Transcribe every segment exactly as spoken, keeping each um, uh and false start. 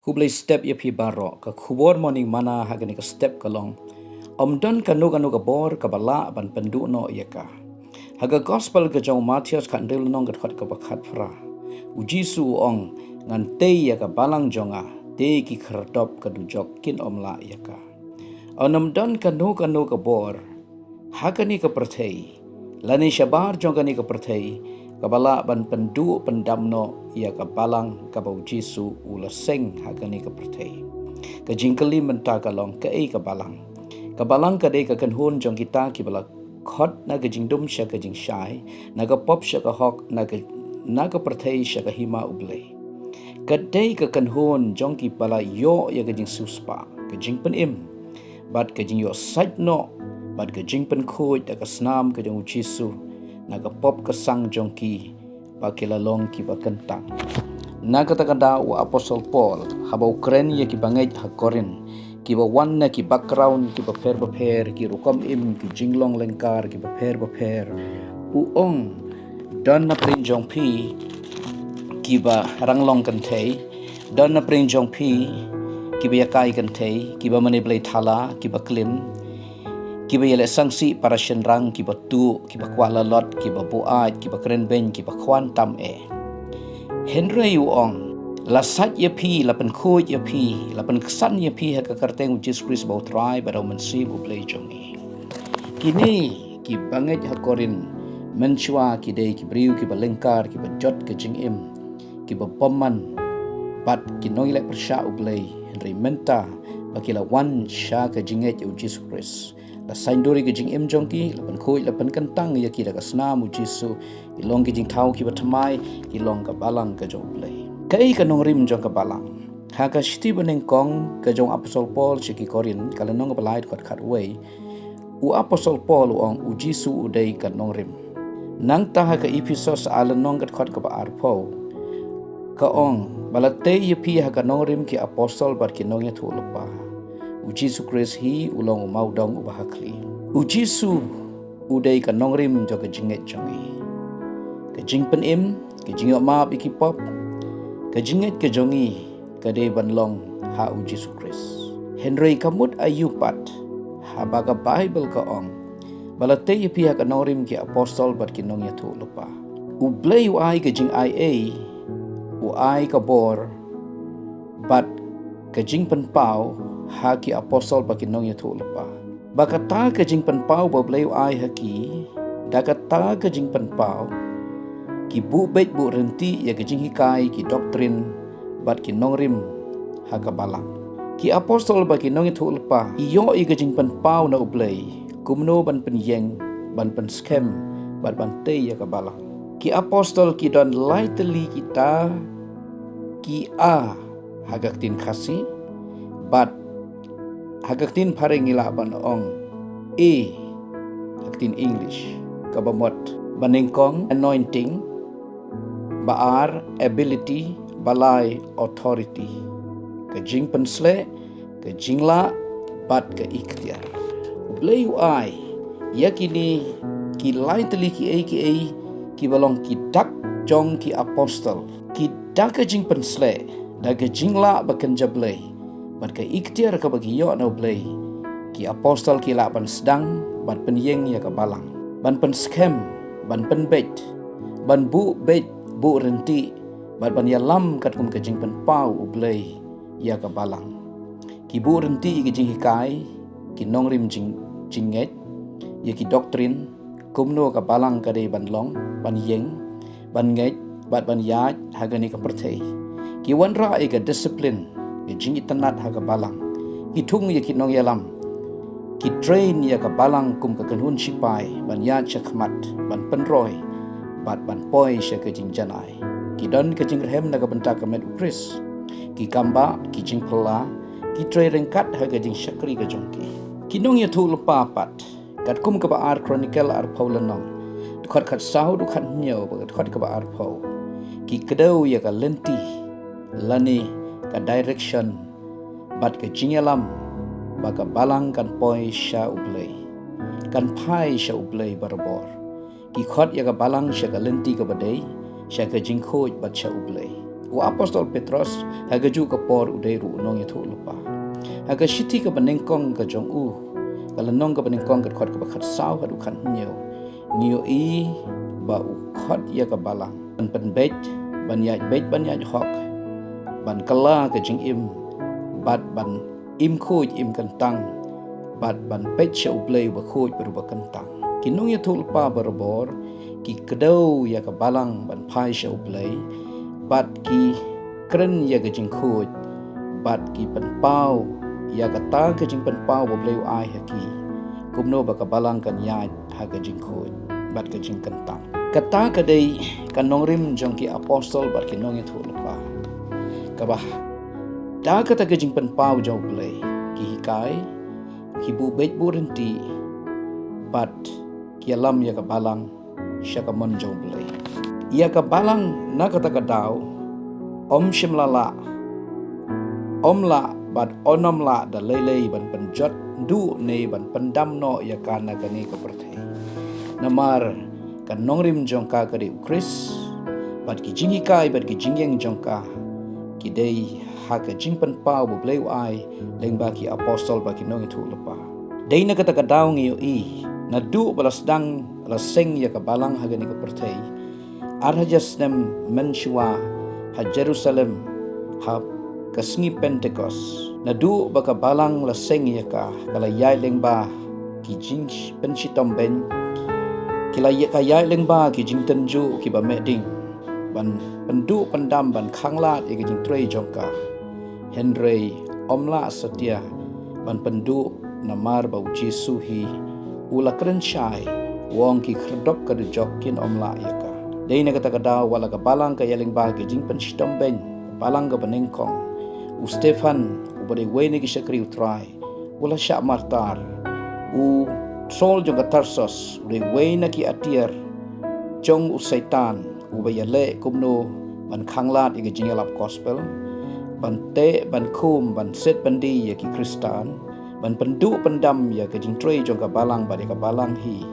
Khublei step ïa phi baroh. Ka khubor Morning Manna ha kane ka step ka long: Ym don kano kano ka bor kaba lah ban pynduh noh ïa ka. Ha ka Gospel ka jong u Mathaios khathynriew lynnong ka dkhot kaba khatphra, u Jisu u ong: Ngan tei ïa ka balang jong nga, te ki khyrdop ka dujok kin ym lah ïa ka. Ym don kano kano ka bor ha kane ka pyrthei lane shabar jong kane ka pyrthei kaba lah ban pynduh pyndam noh ïa ka balang kaba u Jisu u la seng ha kane ka pyrthei. Ka jingkylli mynta ka long: Kaei ka balang? Ka balang ka dei ka kynhun jong kita kiba la khot na ka jingdum sha ka jingshai, na ka pop sha ka hok, na ka, na ka pyrthei sha ka hima U Blei. Ka dei ka kynhun jong kiba la ïoh ïa ka jingsiewspah, ka jingpynim, bad ka jingïoh sait noh, bad ka jingpynkhuid da ka snam ka jong u Jisu na ka pop ka sang jong ki, ba ki la long kiba kyntang. Na kata ka daw u Apostol Paul, haba u kren ïa ki bangeit ha Korinth, kiba wan na ki background kiba pher bapher, ki rukom im, ki jinglong lyngkar kiba pher bapher, u ong: Don na pdeng jong phi kiba ranglong kynthei, don na pdeng jong phi kiba ïakai kynthei, kiba mane blei thala, kiba klim, kiba ïaleh sangsi para shynrang, kiba tuh, kiba kwah lalot, kiba buaid, kiba kren beiñ, kiba khwan tam eh. Hynrei u ong: La sait ïa phi, la pynkhuid ïa phi, la pynksan ïa phi ha ka kyrteng u Jisu Khrist ba u Trai bad u Mynsiem U Blei jong ngi. Kine ki bangeit ha Korinth mynshuwa ki dei ki briew kiba lyngkar, kiba jot ka jingim, kiba bymman bad ki nongïaleh pyrshah U Blei, hynrei mynta ba ki la wan sha ka jingngeit ïa u Jisu Khrist, la saiñdur ïa ka jingim jong ki, la pynkhuid, la pynkyntang ïa ki da ka snam u Jisu, ki long ki jingthaw kiba thymmai, ki long ka balang ka jong U Blei. Kaei ka nongrim jong ka balang? Ha ka shithi banyngkong ka jong u Apostol Paul sha ki Korinth, ka lynnong kaba lai, dkhot khatwei, u Apostol Paul u ong: U Jisu u dei ka nongrim. Nangta ha ka Ephesos ar lynnong ka dkhot kaba arphew, ka ong: Ba la tei ïa phi ha ka nongrim ki apostol bad ki nongïathuhlypa. U Jisu Khrist hi u long u mawdong uba ha khlieh. U Jisu u dei ka nongrim jong ka jingngeit jong ngi. Ka jingpynim, ka jingïohmap ïa ki pop, ka jingngeit ka jong ngi ka dei ban long ha u Jisu Khrist. Hynrei ka mut aïu pat haba ka Baibl ka ong: Ba la tei ïa phi ha ka nongrim ki apostol bad ki nongïathuhlypa? U Blei u ai ka jingaiei, u ai ka bor bad ka jingpynpaw ha ki apostol bad ki nongïathuhlypa. Ba kata ka jingpynpaw ba U Blei u ai ha ki, da kata ka jingpynpaw ki buh beit buh rynti ïa ka jinghikai, ki doktrin bad ki nongrim ha ka balang. Ki apostol bad ki nongïathuhlypa ki ïoh ïa ka jingpynpaw na U Blei kumno ban pynïeng, ban pynskhem bad ban tei ïa ka balang. Ki apostol ki don lai tylli kita ki A ha ka ktien Khasi, bad ha ka ktien phareng ngi lah ban ong A ha ka ktien English, kaba mut: banyngkong, anointing, ba ar, ability, ba lai, authority, ka jingpynsleh, ka jinglah bad ka iktiar. U Blei u ai ïa kine ki lai tylli kiei kiei kiba long ki dak jong ki apostol, ki da ka jingpynsleh, da ka jinglah ba kynja Blei bad ka iktiar kaba ki ïoh na U Blei, ki apostol ki lah ban sdang, ban pynïeng ïa ka balang, ban pynskhem, ban pynbeit, ban buh beit buh rynti bad ban ïalam katkum ka jingpynpaw U Blei ïa ka balang. Ki buh rynti ïa ki jinghikai, ki nongrim jing, jingngeit, ïa ki doktrin, kumno ka balang ka dei ban long, ban ïeng, ban ngeit bad ban ïaid ha kane ka pyrthei. Ki wanrah ïa ka disiplin, ïa jingitynnad ha ka balang. Ki thung ïa ki nongïalam. Ki train ïa ka balang kum ka kynhun shipai ban ïaid sha khmat, ban pynroi bad ban poi sha ka jingjanai. Ki don ka jingrhem na ka bynta ka met U Khrist. Ki kambah, ki jingphylla, ki trei ryngkat ha ka jingshakri ka jong ki. Ki nongïathuhlypa pat, katkum kaba ar Chronicle arphew lynnong, dkhot khatsaw, dkhot hynñiew bad dkhot kaba arphew, ki kdew ïa ka lynti lane ka direction bad ka jingïalam ba ka balang kan poi sha U Blei, kan phai sha U Blei barabor. Ki khot ïa ka balang sha ka lynti kaba dei, sha ka jingkhuid bad sha U Blei. U Apostol Petros ha kajuh ka por u dei ruh u nongïathuhlypa. Ha ka shithi kaba nyngkong ka jong u, ka lynnong kaba nyngkong, ka dkhot kaba khatsaw haduh khathynñiew, ngi ïohi ba u khot ïa ka balang ban pynbeit, ban ïaid beit, ban ïaid hok, ban kylla ka jingim, bad ban im khuid im kyntang, bad ban peit sha U Blei uba khuid bad uba kyntang. Ki nongïathuhlypa barabor ki kdew ïa ka balang ban phai sha U Blei, bad ki kren ïa ka jingkhuid, bad ki pynpaw ïa kata ka jingpynpaw ba U Blei u ai ha ki, kumno ba ka balang kan ïaid ha ka jingkhuid bad ka jingkyntang. Kata ka dei ka nongrim jong ki apostol bad ki nongïathuhlypa, kaba da kata ka jingpynpaw jong U Blei ki hikai, ki buh beit buh rynti, bad ki ïalam ïa ka balang sha ka mon jong U Blei. Ïa ka balang na kata ka daw ym shym la lah, ym lah bad ym lah da lei lei ban pynjot duh ne ban pyndam noh ïa ka na kane ka pyrthei. Namar ka nongrim jong ka ka dei U Khrist, bad ki jinghikai bad ki jingïeng jong ka ki dei ha ka jingpynpaw ba U Blei u ai lyngba ki apostol bad ki nongïathuhlypa. Dei na kata ka daw ngi ïohi, naduh ba la sdang la seng ïa ka balang ha kane ka pyrthei, ar hajar snem mynshuwa ha Jerusalem, ha ka sngi Pentekost, naduh ba ka balang la seng ïa ka, ka la ïaid lyngba ki jingpynshitom beiñ, ki la ïa ka ïaid lyngba ki jingtynjuh kiba meh ding ban pynduh pyndam ban khanglad ïa ka jingtrei jong ka. Hynrei ym lah satia ban pynduh, namar ba U Jisu hi u la kren shai, u ong, ki khyrdop ka dujok kin ym lah ïa ka. Dei na kata ka daw wat la ka balang ka ïaid lyngba ki jingpynshitom beiñ, balang kaba nyngkong, u Stephan uba dei uwei na ki shakri U Trai u la shah martar. U Saul jong ka Tarsus u dei uwei na ki atiar jong u Soitan uba ïaleh kumno ban khanglad ïa ka jingïalap gospel, ban teh, ban khum, ban set ban die ïa ki Khristan, ban pynduh pyndam ïa ka jingtrei jong ka balang bad ïa ka balang hi.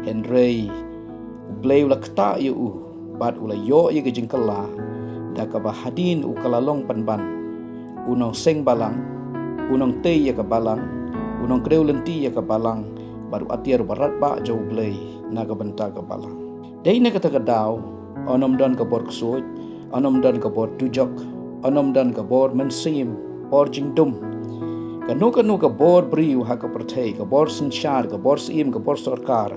Hynrei U Blei u la ktah ïa u bad u la ïoh ïa ka jingkylla da kaba hadien u ka la long pynban u nongseng balang, u nongtei ïa ka balang, u nongkdew lynti ïa ka balang, bad u atiar ba radbah jong U Blei na ka bynta ka balang. Dei na kata ka daw, yn ym don ka bor ksuid, yn ym don ka bor dujok, yn ym don ka bor mynsiem, bor jingdum. Kano kano ka bor briew ha ka pyrthei, ka bor synshar, ka bor syiem, ka bor sorkar,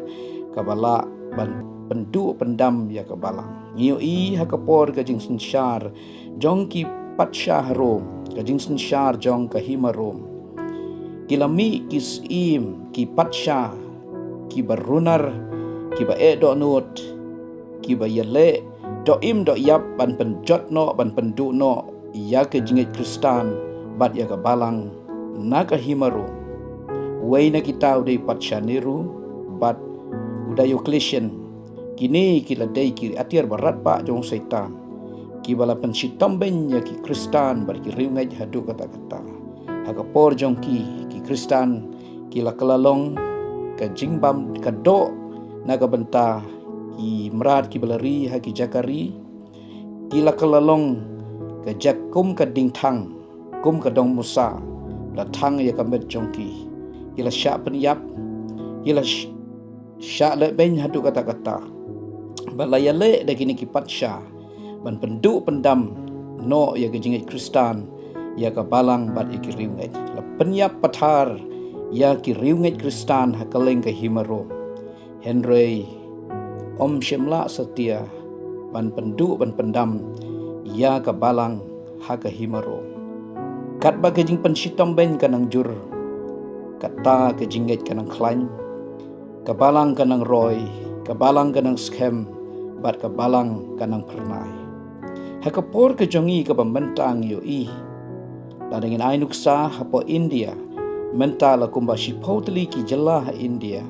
kaba lah ban pynduh pyndam ïa ka balang. Ngi ïohi ha ka por ka jingsynshar jong ki patsha ha Rom, ka jingsynshar jong ka hima Rom, ki la mih ki syiem, ki patsha, kiba runar, kiba eh dohnud, kiba ïaleh doh im doh ïap ban pynjot noh, ban pynduh noh ïa ka jingngeit Khristan bad ïa ka balang na ka hima Rom. Uwei na kita u dei patsha Nero bad u Diocletian. Kine ki la dei ki atiar ba radbah jong u Soitan, kiba la pynshitom beiñ ïa ki Khristan bad ki riewngeit haduh katta katta. Ha ka por jong ki, ki Khristan ki la kylla long ka jingbam ka doh na ka bynta ki mrad kiba la ri ha ki jaka ri. Ki la kylla long ka jaka kum ka diengthang, kum ka dong musa, la thang ïa ka met jong ki. Ki la shah pynïap, ki la sh- shah leh beiñ haduh katta katta. Bad la ïaleh da kine ki patsha ban pynduh pyndam noh ïa ka jingngeit Khristan, ïa ka balang bad ïa ki riewngeit. La pynïap pathar ïa ki riewngeit Khristan ha kylleng ka hima Rom. Hynrei ym shym lah satia ban pynduh ban pyndam ïa ka balang ha ka hima Rom. Katba ka jingpynshitom beiñ ka nang jur, kata ka jingngeit ka nang khlaiñ, ka balang ka nang roi, ka balang ka nang skhem, bad ka balang ka nang phyrnai. Ha ka por ka jong ngi kaba mynta ngi ïohi, lada ngin ai nuksa hapoh India, mynta la kumba shiphew tylli ki jylla ha India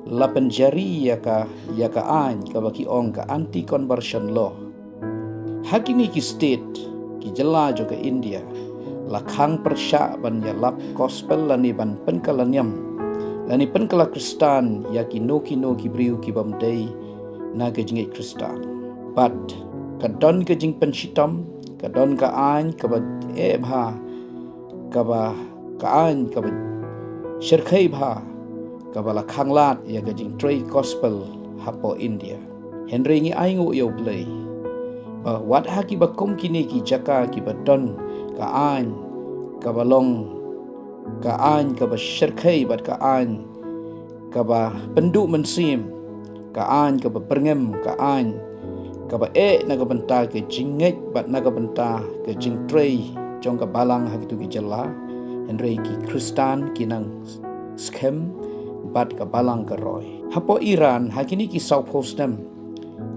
la pynjari ïa ka, ïa ka aiñ kaba ki ong ka anti conversion law. Ha kine ki state, ki jylla jong ka India, la khang pyrshah ban ïalap gospel lane ban pynkylla niam, lane pynkylla Khristan ïa kino kino ki briew ki bym dei na ka jingngeit Khristan. Bad ka don ka jingpynshitom, Ka don ka aiñ kaba eh bha, kaba ka aiñ kaba shyrkhei bha, kaba la khanglad ïa ka jingtrei gospel hapoh India. Hynrei ngi ainguh ïa U Blei ba wat ha kiba kum kine ki jaka kiba don ka aiñ kaba long ka aiñ kaba shyrkhei bad ka aiñ kaba pynduh mynsiem, ka aiñ kaba byrngem, ka aiñ kaba eh na ka bynta ka jingngeit bad na ka bynta ka jingtrei jong ka balang ha kitu ki jylla. Hynrei ki Khristan ki nang skhem bad ka balang ka roi. Hapoh Iran ha kine ki sawphew snem,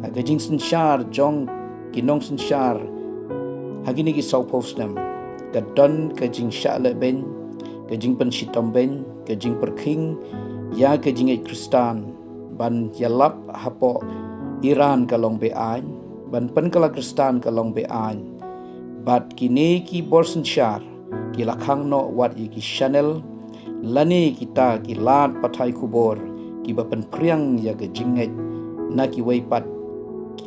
ha ka jingsynshar jong ki nongsynshar ha kine ki sawphew snem, ka don ka jingshah lehbeiñ, ka jingpynshitom beiñ, ka jingpyrkhing ïa ka jingngeit Khristan. Ban ïalap hapoh Iran ka long be-aiñ, ban pynkylla Khristan ka long be-aiñ. Bad kine ki bor synshar ki la khang noh wat ïa ki channel lane kita ki lad pathai khubor kiba pynphriang ïa ka jingngeit na kiwei pat,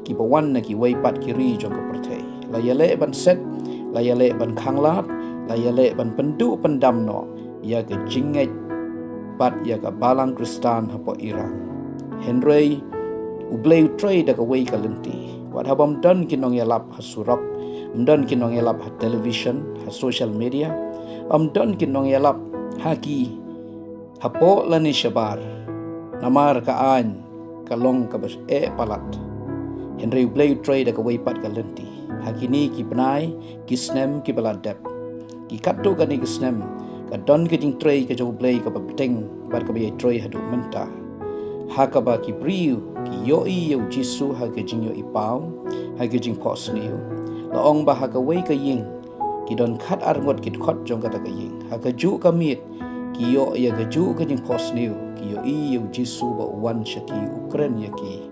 kiba wan na kiwei pat ki ri jong ka pyrthei. La ïaleh ban set, la ïaleh ban khanglad, la ïaleh ban pynduh pyndam noh ïa ka jingngeit bad ïa ka balang Khristan hapoh Iran. Hynrei U Blei u trei da kawei ka lynti. Wat haba ym don ki nongïalap ha surok, ym don ki nongïalap ha television, ha social media, ym don ki nongïalap ha ki hapoh lane shabar, namar ka aiñ ka long kaba eh palat. Hynrei U Blei u trei da kawei pat ka lynti. Ha kine ki bnai ki snem kiba la dep, ki katto katne ki snem, ka don ka jingtrei ka jong U Blei kaba bteng bad kaba ïai trei haduh mynta, ha kaba ki briew ki ïohi ïa U Jisu ha ka jingïohi paw, ha ka jingphohsniew. La ong ba ha kawei ka ïing ki don khatar ngut ki dkhot jong kata ka ïing. Ha kajuh ka miet ki ïoh ïa kajuh ka jingphohsniew, ki ïohi ïa U Jisu ba u wan sha ki, u kren ïa ki.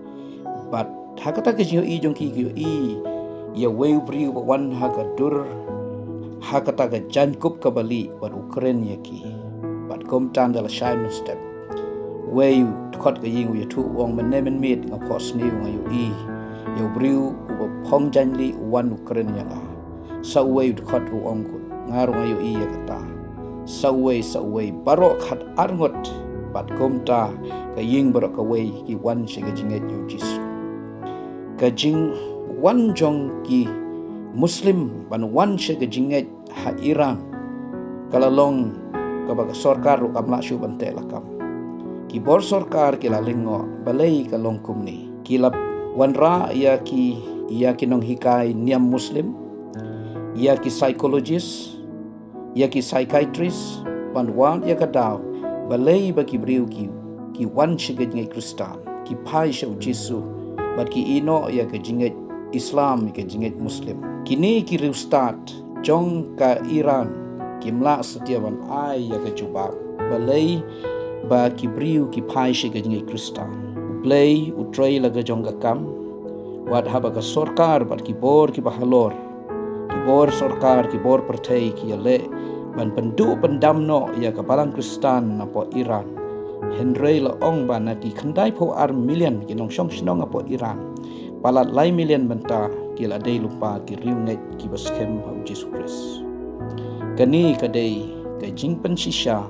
Bad ha kata ka jingïohi jong ki, ki ïohi ïa uwei u briew ba wan ha ka dur, ha kata ka jaiñkup kaba lieh, bad u kren ïa ki. Bad kumta ynda la shai mynstep, uwei u dkhot ka ïing u ïathuh, u ong, mynne mynmiet nga phohsniew, nga ïohi ïa u briew uba phong jaiñlieh u wan u kren ïa nga. Sa uwei u dkhot ruh u ong, nga ruh nga ïohi ïa kata. Sa uwei, sa uwei, baroh khatar ngut. Bad kumta ka ïing baroh kawei ki wan sha ka jingngeit ïa U Jisu. Ka jingwan jong ki Muslim ban wan sha ka jingngeit ha Iran ka la long kaba ka sorkar ruh kam lah shuh ban teh lakam. Ki bor sorkar ki la lyngngoh balei ka long kumne. Ki la wanrah ïa ki, ïa ki nonghikai niam Muslim, ïa ki psychologist, ïa ki psychiatrist, ban wad ïa ka daw balei ba ki briew ki, ki wan sha ka jingngeit Khristan, ki phai sha U Jisu, bad ki ïehnoh ïa ka jingngeit Islam, ïa ka jingngeit Muslim. Kine ki riewstad jong ka Iran kim lah satia ban ai ïa ka jubab balei ba ki briew ki phai sha ka jingngeit Khristan. U Blei u trei la ka jong ka kam. Wat haba ka sorkar bad ki bor kiba halor, ki bor sorkar, ki bor pyrthei ki ïaleh ban pynduh pyndam noh ïa ka balang Khristan napoh Iran. Hynrei la ong ba na ki khyndai phew ar million ki nongshong shnong hapoh Iran, palat lai million mynta ki la dei lypa ki riewngeit kiba skhem ha U Jisu Khrist. Kane ka dei ka jingpynshisha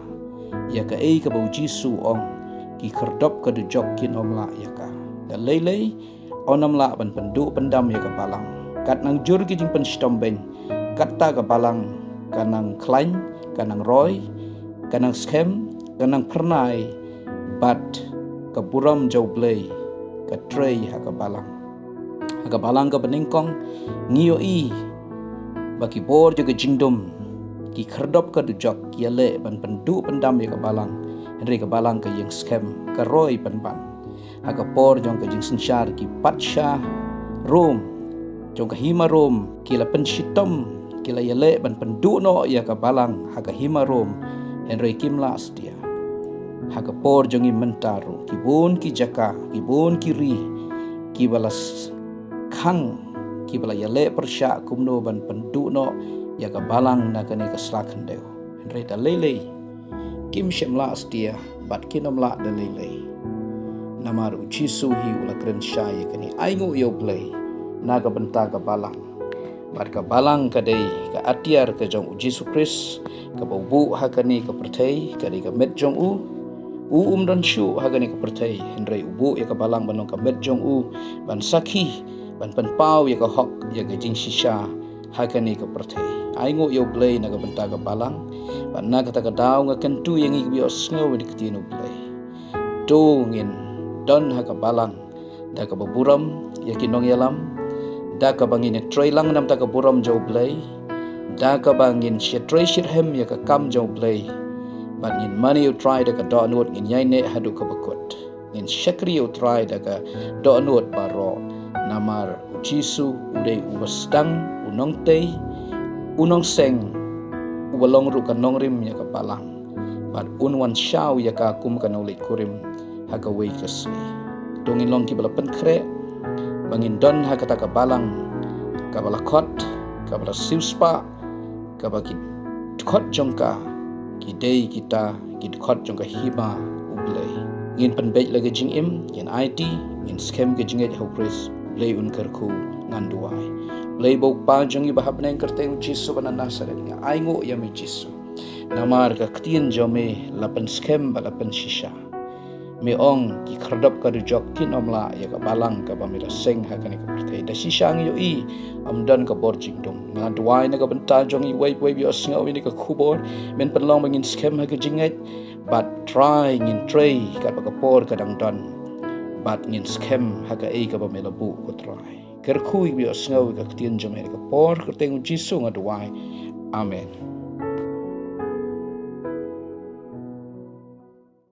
ïa kaei kaba U Jisu u ong, ki khyrdop ka dujok kin ym lah ïa ka. Da lei lei yn ym lah ban pynduh pyndam ïa ka balang. Kat nang jur ki jingpynshitom beiñ, katta ka balang ka nang khlaiñ, ka nang roi, ka nang skhem, ka nang phyrnai bad ka burom jong U Blei ka trei ha ka balang. Ha ka balang kaba nyngkong ngi ïohi ba ki bor jong ka jingdum, ki khyrdop ka dujok, ki ïaleh ban pynduh pyndam ïa ka balang. Hynrei ka balang ka ïeng skhem, ka roi pynban. Ha ka por jong ka jingsynshar ki patsha Rom, jong ka hima Rom, ki la pynshitom, ki la ïaleh ban pynduh noh ïa ka balang ha ka hima Rom. Hynrei kim lah satia. Ha ka por jong ngi mynta ruh, ki bun ki jaka, ki bun ki ri kiba la s-, khang, kiba la ïaleh pyrshah kumno ban pynduh noh ïa ka balang na kane ka sla khyndew. Hynrei da lei lei kim shym lah satia bad kin ym lah da lei lei. Namar U Jisu hi u la kren shai ïa kane, ainguh ïa U Blei na ka bynta ka balang. Bad ka balang ka dei ka atiar ka jong u Jisu Khrist, kaba u buh ha kane ka pyrthei, ka dei ka met jong u. U um don shuh ha kane ka pyrthei, hynrei u buh ïa ka balang ban long ka met jong u, ban sakhi, ban pynpaw ïa ka hok, ïa ka jingshisha ha kane ka pyrthei. Ai nguh ïa u Blei na ka bynta ka balang, bad na kata ka daw nga kyntu ïa ngi kiba ïohsngew ïa ka ktien u Blei. To ngin don ha ka balang da kaba burom ïa ki nongïalam, da kaba ngin ïatrei lang namar ka burom jong u Blei, da kaba ngin ïatrei shitrhem ïa ka kam jong u Blei. Bad ngin mane ïa u Trai da ka dohnud, ngin ïaineh haduh kaba kut. Ngin shakri ïa u Trai da ka dohnud baroh, namar u Jisu u dei uba sdang, u nongtei, u nongseng, uba long ruh ka nongrim ïa ka balang. Bad un wan shaw ïa ka kum ka nongleit kurim ha kawei ka sngi. To ngin long kiba la pynkhreh ba ngin don ha kata ka balang kaba la khot, kaba la siewspah, kaba ki dkhot jong ka ki dei kita ki dkhot jong ka hima u Blei. Ngin pynbeit la ka jingim, ngin aiti, ngin skhem ka jingngeit ha u Khrist. U Blei un kyrkhu, ngan duwai. Blei ba u Kpa jong ngi ba ha bneng, kyrteng u Jisu ba na Nasaret nga ai nguh ïa me Jisu. Namar ka ktien jong me la pynskhem bad la pynshisha. Me ong ki khyrdop ka dujok kin ym lah ïa ka balang kaba me la seng ha kane ka pyrthei. Da shisha ngi ïohi ym don ka bor jingdum. Nga duwai na ka bynta jong iwei pa iwei ba ïohsngew ïa kane ka khubor, men pynlong ba ngin skhem ha ka jingngeit, bad Trai ngin trei katba ka por ka dang don, bad ngin skhem ha kaei kaba me la buh ko Trai. Kyrkhu ïa kiba ïohsngew ïa ka ktien jong me ha kane ka por, ha ka kyrteng u Jisu nga duwai. Amen.